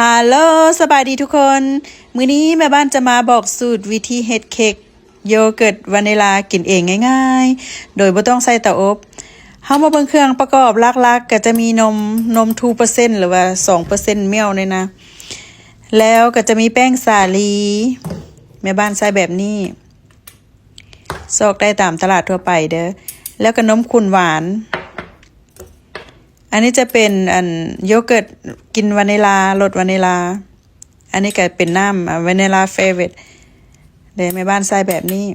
ຮາໂລ ສະບາຍດີທຸກຄົນ. ມື້ນີ້ແມ່ບ້ານຈະມາບອກສູດວິທີເຮັດເຄັກໂຢເກີດວານິລາກິນເອງງ່າຍໆ ໂດຍບໍ່ຕ້ອງໃຊ້ເຕົາອົບ. ເຮົາມາເບິ່ງເຄື່ອງປະກອບຫຼັກໆ ກໍຈະມີນົມ, ນົມ two percent ຫຼືວ່າ two percent milk ນີ້ນະ, ແລ້ວກໍຈະມີແປ້ງສາລີ, ແມ່ບ້ານໃຊ້ແບບນີ້ ຊອກໄດ້ຕາມຕະຫຼາດທົ່ວໄປເດີ້, ແລ້ວກໍນົມຂຸ້ນຫວານ. ອັນນີ້ຈະເປັນ ອັນ ໂຢເກີດກິ່ນວານິລາ, ລົດວານິລາ. ອັນນີ້ກໍເປັນນ້ຳ ອາ ວານິລາ flavor ເດ້, ແມ່ບ້ານໃສ່ແບບນີ້.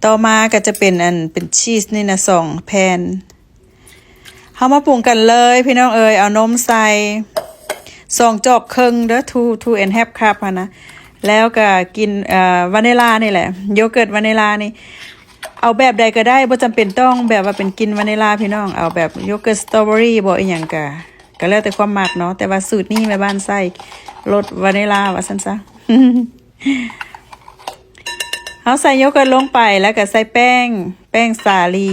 ຕໍ່ມາກໍຈະເປັນ ອັນ ເປັນຊີສນີ້ນະ ສອງແຜ່ນ. ເຮົາມາປຸງກັນເລີຍພີ່ນ້ອງເອີຍ, ເອົານົມໃສ່ສອງຈອກເຄິ່ງເດີ້, two, two and half cup ຫັ້ນນະ. ແລ້ວກໍກິນ ເອີ ວານິລານີ້ແຫຼະ, ໂຢເກີດວານິລານີ້. ເອົາແບບໃດກໍໄດ້, ບໍ່ຈຳເປັນຕ້ອງແບບວ່າເປັນກິ່ນວານິລາພີ່ນ້ອງ, ເອົາແບບໂຢເກີດສະຕໍເບີຣີບໍ ອີ່ຫຍັງກະ ກະແລ້ວແຕ່ຄວາມມັກເນາະ. ແຕ່ວ່າສູດນີ້ແມ່ບ້ານໃສ່ລົດວານິລາວ່າຊັ້ນຊະ. ເຮົາໃສ່ໂຢເກີດລົງໄປ ແລ້ວກະໃສ່ແປ້ງ, ແປ້ງສາລີ,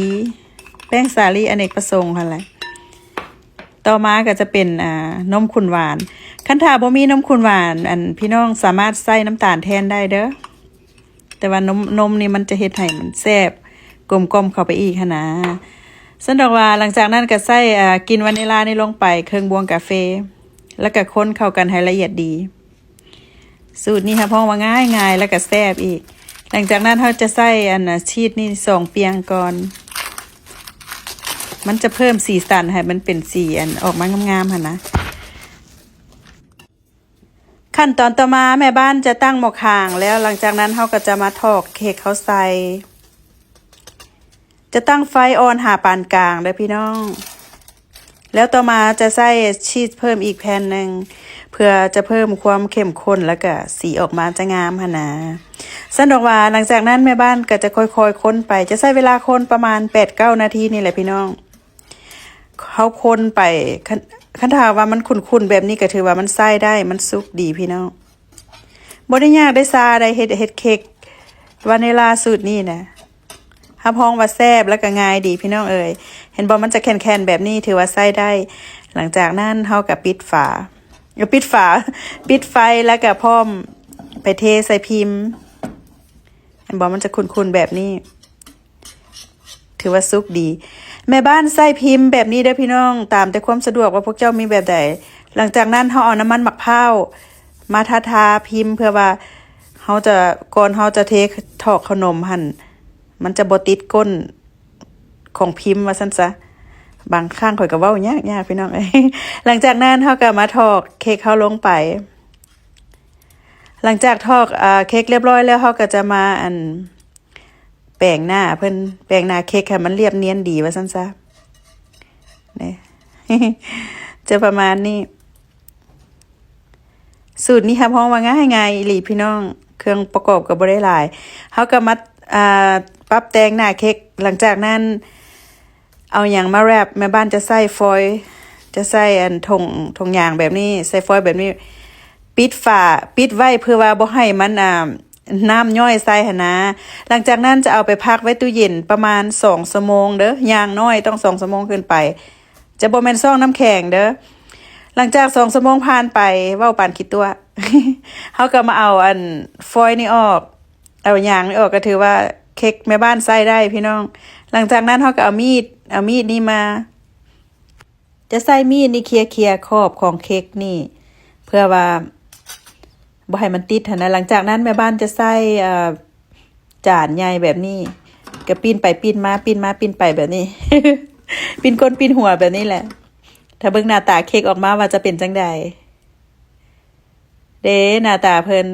ແປ້ງສາລີອະເນກປະສົງຫັ້ນແຫຼະ. ຕໍ່ມາກໍຈະເປັນ ອ່າ ນົມຂຸ້ນຫວານ. ຄັນຖ້າບໍ່ມີນົມຂຸ້ນຫວານ, ອັນ ພີ່ນ້ອງສາມາດໃສ່ນ້ຳຕານແທນໄດ້ເດີ້. ແຕ່ວ່ານົມ, ນົມນີ້ມັນຈະເຮັດໃຫ້ມັນແຊບ ກົມກ່ອມເຂົ້າໄປອີກຫັ້ນນະ. ຊັ້ນດອກວ່າ ຫຼັງຈາກນັ້ນກໍໃສ່ ເອີ ກິ່ນວານິລານີ້ລົງໄປເຄິ່ງບ່ວງກາເຟ ແລ້ວກໍຄົນເຂົ້າກັນໃຫ້ລະອຽດດີ. ສູດນີ້ຮັບຮອງວ່າງ່າຍໆ ແລ້ວກໍແຊບອີກ. ຫຼັງຈາກນັ້ນເຮົາຈະໃສ່ ອັນນະ ຊີສນີ້ສອງປ່ຽງກ່ອນ. ມັນຈະເພີ່ມສີສັນໃຫ້ມັນເປັນສີ ອັນ ອອກມາງາມໆ ຫັ້ນນະ. ຂັ້ນຕອນຕໍ່ມາ ແມ່ບ້ານຈະຕັ້ງໝໍ້ຄາງ ແລ້ວຫຼັງຈາກນັ້ນເຮົາກໍຈະມາຖອກເຄັກເຮົາໃສ່. ຈະຕັ້ງໄຟອ່ອນຫາປານກາງເດີ້ພີ່ນ້ອງ. ແລ້ວຕໍ່ມາຈະໃສ່ຊີສເພີ່ມອີກແຜ່ນໜຶ່ງ ເພື່ອຈະເພີ່ມຄວາມເຂັ້ມຂຸ້ນ ແລ້ວກະສີອອກມາຈະງາມຫັ້ນນະ. ຊັ້ນດອກວ່າ ຫຼັງຈາກນັ້ນແມ່ບ້ານກໍຈະຄ່ອຍໆຄົນໄປ, ຈະໃຊ້ເວລາຄົນປະມານແປດເກົ້ານາທີນີ້ແຫຼະພີ່ນ້ອງ. ເຮົາຄົນໄປ ຄັນ ຄັນຖ້າວ່າມັນຂຸ້ນໆແບບນີ້ ກໍຖືວ່າມັນໃຊ້ໄດ້, ມັນສຸກດີພີ່ນ້ອງ. ບໍ່ໄດ້ຍາກໄດ້ຊາໃດ ເຮັດ ເຮັດເຄັກວານິລາສູດນີ້ນະ ຮັບຮອງວ່າແຊບ ແລ້ວກໍງ່າຍດີພີ່ນ້ອງເອີຍ. ເຫັນບໍ່ ມັນຈະແຂນໆແບບນີ້ ຖືວ່າໃຊ້ໄດ້. ຫຼັງຈາກນັ້ນເຮົາກໍປິດຝາ, ເອີ ປິດຝາ, ປິດໄຟ ແລ້ວກໍພ້ອມໄປເທໃສ່ພິມ. ເຫັນບໍ່ ມັນຈະຂຸ້ນໆແບບນີ້. ຖືວ່າສຸກດີ. ແມ່ບ້ານໃຊ້ພິມແບບນີ້ເດີ້ພີ່ນ້ອງ, ຕາມແຕ່ຄວາມສະດວກວ່າພວກເຈົ້າມີແບບໃດ. ຫຼັງຈາກນັ້ນເຮົາເອົານ້ຳມັນໝາກພ້າວມາທາໆພິມ ເພື່ອວ່າເຮົາຈະ ກ່ອນເຮົາຈະເທຖອກເຂົ້າໜົມຫັ້ນ ມັນຈະບໍ່ຕິດກົ້ນຂອງພິມວ່າຊັ້ນຊະ. ບາງຄັ້ງຂ້ອຍກໍເວົ້າຍາກໆ ພີ່ນ້ອງເອີຍ. ຫຼັງຈາກນັ້ນເຮົາກໍມາຖອກເຄັກເຮົາລົງໄປ. ຫຼັງຈາກຖອກ ເອີ ເຄັກລຽບຮ້ອຍແລ້ວ ເຮົາກໍຈະມາ ອັນ ແປງໜ້າເພິ່ນ, ແປງໜ້າເຄັກໃຫ້ມັນລຽບນຽນດີວ່າຊັ້ນຊະ. ນີ້ ຈະປະມານນີ້. ສູດນີ້ຮັບຮອງວ່າງ່າຍໆອີ່ຫຼີພີ່ນ້ອງ, ເຄື່ອງປະກອບກໍບໍ່ໄດ້ຫຼາຍ. ເຮົາກໍມາ ອ່າ ປັບແຕ່ງໜ້າເຄັກ. ຫຼັງຈາກນັ້ນ ເອົາຫຍັງມາແຣັບ? ແມ່ບ້ານຈະໃຊ້ຟອຍ, ຈະໃຊ້ອັນຖົງ, ຖົງຢາງແບບນີ້, ໃສ່ຟອຍແບບນີ້ ປິດຝາ, ປິດໄວ້ເພື່ອວ່າບໍ່ໃຫ້ມັນ ອ່າ ນ້ຳຍ້ອຍໃສ່ຫັ້ນນະ. ຫຼັງຈາກນັ້ນຈະເອົາໄປພັກໄວ້ຕູ້ເຢັນປະມານສອງຊົ່ວໂມງເດີ້, ຢ່າງໜ້ອຍຕ້ອງສອງຊົ່ວໂມງຂຶ້ນໄປ, ຈະບໍ່ແມ່ນຊອງນ້ຳແຂງເດີ້. ຫຼັງຈາກສອງຊົ່ວໂມງຜ່ານໄປ, ເວົ້າປານຂີ້ຕົວະ, ເຮົາກໍມາເອົາອັນຟອຍນີ້ອອກ, ເອົາຢາງນີ້ອອກ ກໍຖືວ່າເຄັກແມ່ບ້ານໃຊ້ໄດ້ພີ່ນ້ອງ. ຫຼັງຈາກນັ້ນເຮົາກໍເອົາມີດ, ເອົາມີດນີ້ມາ ຈະໃຊ້ມີດນີ້ເຄຍໆຂອບຂອງເຄັກນີ້ ເພື່ອວ່າບໍ່ໃຫ້ມັນຕິດຫັ້ນນະ. ຫຼັງຈາກນັ້ນແມ່ບ້ານຈະໃຊ້ ເອີ ຈານໃຫຍ່ແບບນີ້ ກໍປີ້ນໄປປີ້ນມາ, ປີ້ນມາ, ປີ້ນໄປແບບນີ້, ປີ້ນກົ້ນ, ປີ້ນຫົວແບບນີ້ແຫຼະ. ຖ້າເບິ່ງໜ້າຕາເຄັກອອກມາວ່າຈະເປັນຈັ່ງໃດ. ເດ້ ໜ້າຕາເພິ່ນ.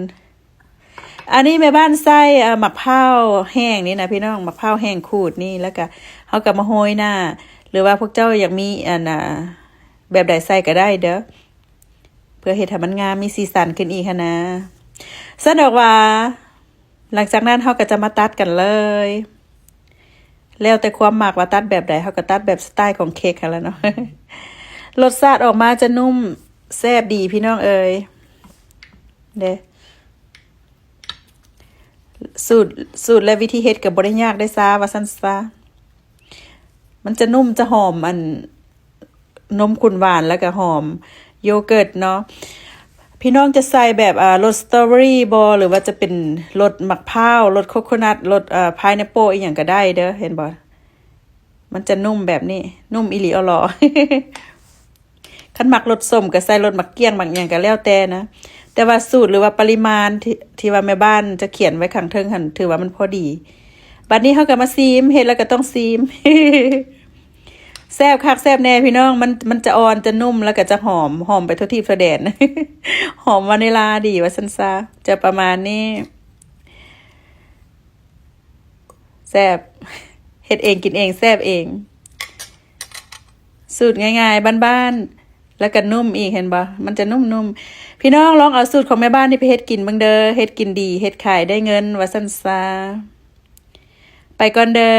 ອັນນີ້ແມ່ບ້ານໃສ່ ເອີ ໝາກພ້າວແຫ້ງນີ້ນະພີ່ນ້ອງ, ໝາກພ້າວແຫ້ງຂູດນີ້, ແລ້ວກະເຮົາກໍມາໂຮຍໜ້າ ຫຼືວ່າພວກເຈົ້າຢາກມີອັນ ອ່າ ແບບໃດໃສ່ກໍໄດ້ເດີ້ ເພື່ອເຮັດໃຫ້ມັນງາມ ມີສີສັນຂຶ້ນອີກຫັ້ນນະ. ຊັ້ນດອກວ່າ ຫຼັງຈາກນັ້ນເຮົາກໍຈະມາຕັດກັນເລີຍ. ແລ້ວແຕ່ຄວາມມັກວ່າຕັດແບບໃດ, ເຮົາກໍຕັດແບບສະໄຕຂອງເຄັກຫັ້ນລະເນາະ. ລົດຊາດອອກມາຈະນຸ້ມແຊບດີພີ່ນ້ອງເອີຍ. ເດ້ ສູດ, ສູດ ແລະ ວິທີເຮັດກໍບໍ່ໄດ້ຍາກໄດ້ຊາວ່າຊັ້ນຊະ. ມັນຈະນຸ້ມຈະຫອມອັນ ນົມຂຸ້ນຫວານ ແລ້ວກໍຫອມ ໂຢເກີດເນາະ. ພີ່ນ້ອງຈະໃສ່ແບບ ອ່າ ລົດສະຕໍເບີຣີບໍ ຫຼືວ່າຈະເປັນລົດໝາກພ້າວ ລົດໂຄໂຄນັດ ລົດ ອ່າ ພາຍແອັບເປິ້ນ ອີ່ຫຍັງກໍໄດ້ເດີ. ເຫັນບໍ່? ມັນຈະນຸ້ມແບບນີ້ ນຸ້ມອີ່ຫຼີອໍຫຼໍ. ຄັນມັກລົດສົ້ມກໍໃສ່ລົດໝາກກ້ຽງ ໝາກຫຍັງກໍແລ້ວແຕ່ນະ, ແຕ່ວ່າສູດ ຫຼືວ່າປະລິມານທີ່ ທີ່ວ່າແມ່ບ້ານຈະຂຽນໄວ້ຂ້າງເທິງຫັ້ນ ຖືວ່າມັນພໍດີ. ບັດນີ້ເຮົາກໍມາຊີມ, ເຮັດແລ້ວກໍຕ້ອງຊີມ. ແຊບຄັກແຊບແນ່ພີ່ນ້ອງ, ມັນ ມັນຈະອ່ອນ ຈະນຸ້ມ ແລ້ວກໍຈະຫອມ ຫອມໄປທົ່ວທີບທົ່ວແດນ. ຫອມວານິລາດີວ່າຊັ້ນຊະ. ຈະປະມານນີ້. ແຊບ ເຮັດເອງກິນເອງ ແຊບເອງ. ສູດງ່າຍໆ ບ້ານໆ ແລ້ວກໍນຸ້ມອີກ ເຫັນບໍ່? ມັນຈະນຸ້ມໆ. ພີ່ນ້ອງລອງເອົາສູດຂອງແມ່ບ້ານນີ້ໄປເຮັດກິນເບິ່ງເດີ, ເຮັດກິນດີ ເຮັດຂາຍໄດ້ເງິນ ວ່າຊັ້ນຊະ. ໄປກ່ອນເດີ.